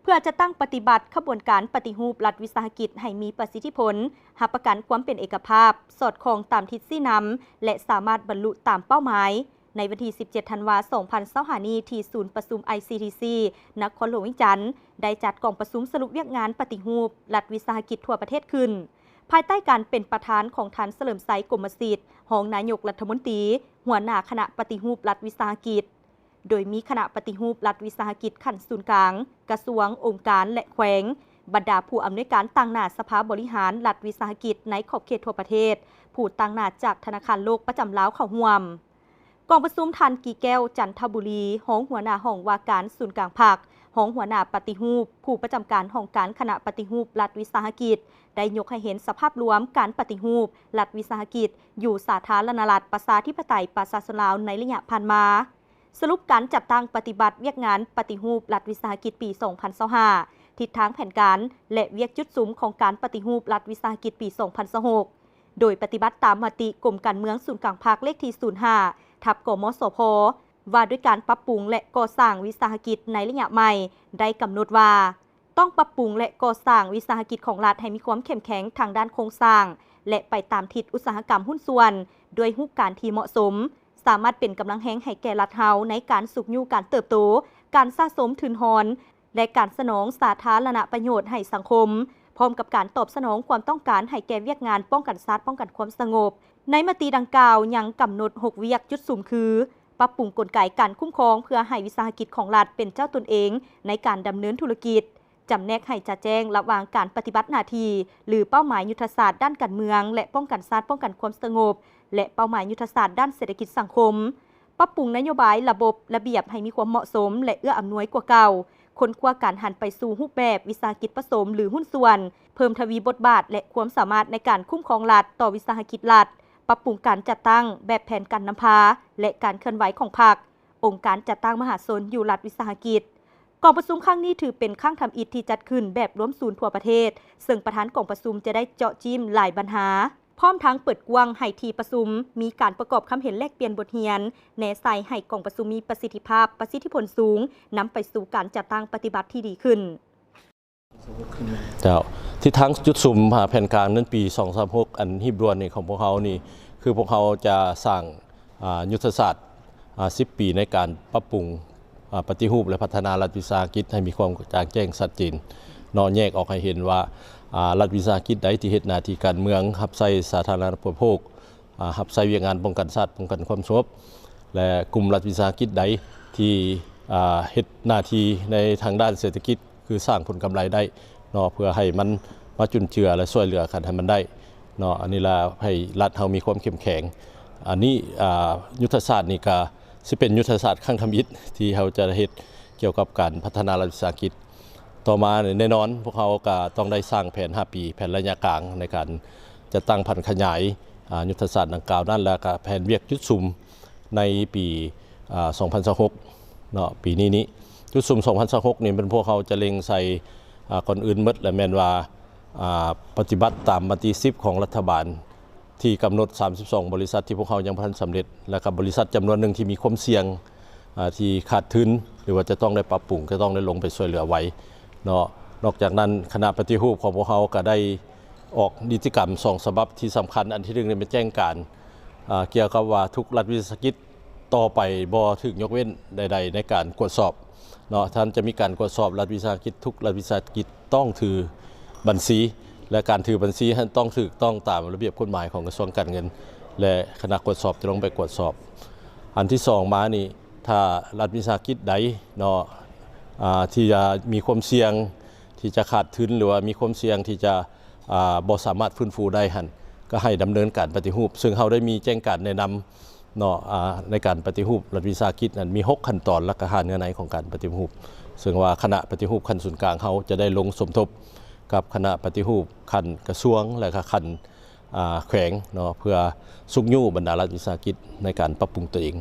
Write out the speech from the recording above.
ເພື່ອຈັດຕັ້ງປະຕິບັດຂະບວນການປະຕິຮູບລັດວິສາຫະກິດໃຫ້ມີປະສິດທິຜົນ, ຮັບປະກັນຄວາມເປັນເອກະພາບ, ສອດຄ່ອງຕາມທິດຊີ້ນຳ ແລະ ສາມາດບັນລຸຕາມເປົ້າໝາຍ. ໃນວັນທີສິບເຈັດ ທັນວາ ສອງພັນຊາວຫ້ານີ້ ທີ່ສູນປະຊຸມ ໄອຊີທີຊີ ນະຄອນຫຼວງວຽງຈັນ ໄດ້ຈັດກອງປະຊຸມສະຫຼຸບວຽກງານປະຕິຮູບລັດວິສາຫະກິດທົ່ວປະເທດຂຶ້ນ ພາຍໃຕ້ການເປັນປະທານຂອງທ່ານ ສະເຫຼີມໄຊ ກົມມະສິດ ຮອງນາຍົກລັດຖະມົນຕີ, ຫົວໜ້າຄະນະປະຕິຮູບລັດວິສາຫະກິດ. ໂດຍມີຄະນະປະຕິຮູບລັດວິສາຫະກິດຂັ້ນສູນກາງ, ກະຊວງ, ອົງການ ແລະ ແຂວງ, ບັນດາຜູ້ອຳນວຍການຕາງໜ້າສະພາບໍລິຫານລັດວິສາຫະກິດໃນຂອບເຂດທົ່ວປະເທດ, ຜູ້ຕາງໜ້າຈາກທະນາຄານໂລກປະຈຳລາວເຂົ້າຮ່ວມ. ກອງປະຊຸມ ທ່ານ ກີແກ້ວ ຈັນທະບູລີ ຮອງຫົວໜ້າຫ້ອງວ່າການສູນກາງພັກ, ຮອງຫົວໜ້າປະຕິຮູບ, ຜູ້ປະຈຳການຫ້ອງການຄະນະປະຕິຮູບລັດວິສາຫະກິດ ໄດ້ຍົກໃຫ້ເຫັນສະພາບລວມການປະຕິຮູບລັດວິສາຫະກິດຢູ່ສາທາລະນະລັດ ປະຊາທິປະໄຕ ປະຊາຊົນລາວໃນໄລຍະຜ່ານມາ. ສະຫຼຸບການຈັດຕັ້ງປະຕິບັດວຽກງານປະຕິຮູບລັດວິສາຫະກິດປີສອງພັນຊາວຫ້າ, ທິດທາງແຜນການ ແລະ ວຽກຈຸດສຸມຂອງການປະຕິຮູບລັດວິສາຫະກິດປີສອງພັນຊາວຫົກ ໂດຍປະຕິບັດຕາມມະຕິກົມການເມືອງສູນກາງພັກເລກທີສູນຫ້າ ທັບ ກມສພ ວ່າດ້ວຍການປັບປຸງ ແລະ ກໍ່ສ້າງວິສາຫະກິດໃນໄລຍະໃໝ່ ໄດ້ກຳນົດວ່າ ຕ້ອງປັບປຸງ ແລະ ກໍ່ສ້າງວິສາຫະກິດຂອງລັດໃຫ້ມີຄວາມເຂັ້ມແຂງທາງດ້ານໂຄງສ້າງ ແລະ ໄປຕາມທິດອຸດສາຫະກຳຫຸ້ນສ່ວນ ດ້ວຍຮູບການທີ່ເໝາະສົມ, ສາມາດເປັນກຳລັງແຮງໃຫ້ແກ່ລັດເຮົາໃນການຊຸກຍູ້ການເຕີບໂຕ, ການສະສົມທຶນຮອນ ແລະ ການສະໜອງສາທາລະນະປະໂຫຍດໃຫ້ສັງຄົມ, ພ້ອມກັບການຕອບສະໜອງຄວາມຕ້ອງການໃຫ້ແກ່ວຽກງານປ້ອງກັນຊາດ, ປ້ອງກັນຄວາມສະຫງົບ. ໃນມະຕິດັ່ງກ່າວຍັງກຳນົດຫົກວຽກຈຸດສຸມຄື ປັບປຸງກົນໄກການຄຸ້ມຄອງເພື່ອໃຫ້ວິສາຫະກິດຂອງລັດເປັນເຈົ້າຕົນເອງໃນການດຳເນີນທຸລະກິດ, ຈຳແນກໃຫ້ຈະແຈ້ງລະຫວ່າງການປະຕິບັດໜ້າທີ່ ຫຼື ເປົ້າໝາຍຍຸດທະສາດດ້ານການເມືອງ ແລະ ປ້ອງກັນຊາດ, ປ້ອງກັນຄວາມສະຫງົບ ແລະ ເປົ້າໝາຍຍຸດທະສາດດ້ານເສດຖະກິດສັງຄົມ, ປັບປຸງນະໂຍບາຍລະບົບລະບຽບໃຫ້ມີຄວາມເໝາະສົມ ແລະ ເອື້ອອຳນວຍກວ່າເກົ່າ, ຄົ້ນຄວ້າການຫັນໄປສູ່ຮູບແບບວິສາຫະກິດປະສົມ ຫຼື ຫຸ້ນສ່ວນ, ເພີ່ມທະວີບົດບາດ ແລະ ຄວາມສາມາດໃນການຄຸ້ມຄອງລັດຕໍ່ວິສາຫະກິດລັດ, ປັບປຸງການຈັດຕັ້ງແບບແຜນການນຳພາ ແລະ ການເຄື່ອນໄຫວຂອງພັກ, ອົງການຈັດຕັ້ງມະຫາຊົນຢູ່ລັດວິສາຫະກິດ. ກອງປະຊຸມຄັ້ງນີ້ຖືເປັນຄັ້ງທຳອິດທີ່ຈັດຂຶ້ນແບບລວມສູນທົ່ວປະເທດ, ເຊິ່ງປະທານກອງປະຊຸມຈະໄດ້ເຈາະຈີ້ມຫຼາຍບັນຫາ, ພ້ອມທັງເປີດກວ້າງໃຫ້ທີ່ປະຊຸມມີການປະກອບຄຳເຫັນແລກປ່ຽນບົດຮຽນ, ແນໃສ່ໃຫ້ກອງປະຊຸມມີປະສິດທິພາບ, ປະສິດທິຜົນສູງ, ນຳໄປສູ່ການຈັດຕັ້ງປະຕິບັດທີ່ດີຂຶ້ນ. ເຈົ້າ, ທິດທາງຈຸດສຸມຫາແຜນການນັ້ນປີສອງສາມຫົກ ອັນຮີບດ່ວນນີ້ຂອງພວກເຮົານີ້ ຄືພວກເຮົາຈະສ້າງ ອ່າ ຍຸດທະສາດ ອ່າ ສິບປີໃນການປັບປຸງ ອ່າ ປະຕິຮູບ ແລະ ພັດທະນາລັດວິສາຫະກິດໃຫ້ມີຄວາມກະຈ່າງແຈ້ງຊັດເຈນເນາະ, ແຍກອອກໃຫ້ເຫັນວ່າ ອ່າ ລັດວິສາຫະກິດໃດທີ່ເຮັດໜ້າທີ່ການເມືອງ, ຮັບໃຊ້ສາທາລະນະອຸປະໂພກ, ອ່າ ຮັບໃຊ້ວຽກງານປ້ອງກັນຊາດ, ປ້ອງກັນຄວາມສະຫງົບ ແລະ ກຸ່ມລັດວິສາຫະກິດໃດທີ່ ອ່າ ເຮັດໜ້າທີ່ໃນທາງດ້ານເສດຖະກິດ ຄືສ້າງຜົນກຳໄລໄດ້ເນາະ, ເພື່ອໃຫ້ມັນມາຈຸນເຈືອ ແລະ ຊ່ວຍເຫຼືອກັນໃຫ້ມັນໄດ້ເນາະ. ອັນນີ້ລະໃຫ້ລັດເຮົາມີຄວາມເຂັ້ມແຂງ. ອັນນີ້ ອ່າ ຍຸດທະສາດນີ້ກະຊິເປັນຍຸດທະສາດຄັ້ງທຳອິດທີ່ເຮົາຈະເຮັດກ່ຽວກັບການພັດທະນາລັດວິສາຫະກິດ. ຕໍ່ມາແນ່ນອນ ພວກເຮົາກະຕ້ອງໄດ້ສ້າງແຜນຫ້າປີ, ແຜນໄລຍະກາງໃນການຈັດຕັ້ງຜັນຂະຫຍາຍ ອ່າ ຍຸດທະສາດດັ່ງກ່າວນັ້ນ ແລະ ກະແຜນວຽກຈຸດສຸມໃນປີ ອ່າ ສອງພັນຊາວຫົກເນາະ, ປີນີ້ນີ້ ຈຸດສຸມສອງພັນຊາວຫົກນີ້ ແມ່ນພວກເຮົາຈະເລັງໃສ່ ອ່າ ກ່ອນອື່ນໝົດ ແລະ ແມ່ນວ່າ ອ່າ ປະຕິບັດຕາມມະຕິສິບຂອງລັດຖະບານ ທີ່ກຳນົດສາມສິບສອງບໍລິສັດທີ່ພວກເຮົາຍັງບໍ່ທັນສຳເລັດ ແລະ ກະບໍລິສັດຈຳນວນໜຶ່ງທີ່ມີຄວາມສ່ຽງ ອ່າ ທີ່ຂາດທຶນ ຫຼືວ່າຈະຕ້ອງໄດ້ປັບປຸງ ຈະຕ້ອງໄດ້ລົງໄປຊ່ວຍເຫຼືອໄວເນາະ. ນອກຈາກນັ້ນ ຄະນະປະຕິຮູບຂອງພວກເຮົາກະໄດ້ອອກນິຕິກຳສອງສະບັບທີ່ສຳຄັນ. ອັນທີໜຶ່ງນີ້ແມ່ນແຈ້ງການ ອ່າ ກ່ຽວກັບວ່າທຸກລັດວິສາຫະກິດຕໍ່ໄປບໍ່ຖືກຍົກເວັ້ນໃດໆໃນການກວດສອບເນາະ. ທ່ານຈະມີການກວດສອບລັດວິສາຫະກິດ, ທຸກລັດວິສາຫະກິດ ຕ້ອງຖືບັນຊີ ແລະ ການຖືບັນຊີຫັ້ນຕ້ອງຖືກຕ້ອງຕາມລະບຽບກົດໝາຍຂອງກະຊວງການເງິນ ແລະ ຄະນະກວດສອບຈະລົງໄປກວດສອບ. ອັນທີສອງມານີ້ ຖ້າລັດວິສາຫະກິດໃດເນາະ ອ່າ ທີ່ຈະມີຄວາມສ່ຽງທີ່ຈະຂາດທຶນ ຫຼືວ່າມີຄວາມສ່ຽງທີ່ຈະ ອ່າ ບໍ່ສາມາດຟື້ນຟູໄດ້ຫັ້ນ ກະໃຫ້ດຳເນີນການປະຕິຮູບ, ເຊິ່ງເຮົາໄດ້ມີແຈ້ງການແນະນຳ ເນາະ ອ່າ ໃນການປະຕິຮູບລັດວິສາຫະກິດນັ້ນມີຫົກຂັ້ນຕອນ ແລະ ກະຫ້າເນື້ອໃນຂອງການປະຕິຮູບ, ເຊິ່ງວ່າຄະນະປະຕິຮູບຂັ້ນສູນກາງເຮົາຈະໄດ້ລົງສົມທົບກັບຄະນະປະຕິຮູບຂັ້ນກະຊວງ ແລະ ກະຂັ້ນ ອ່າ ແຂວງເນາະ ເພື່ອຊຸກຍູ້ບັນດາລັດວິສາຫະກິດໃນການປັບປຸງຕົວເອງ.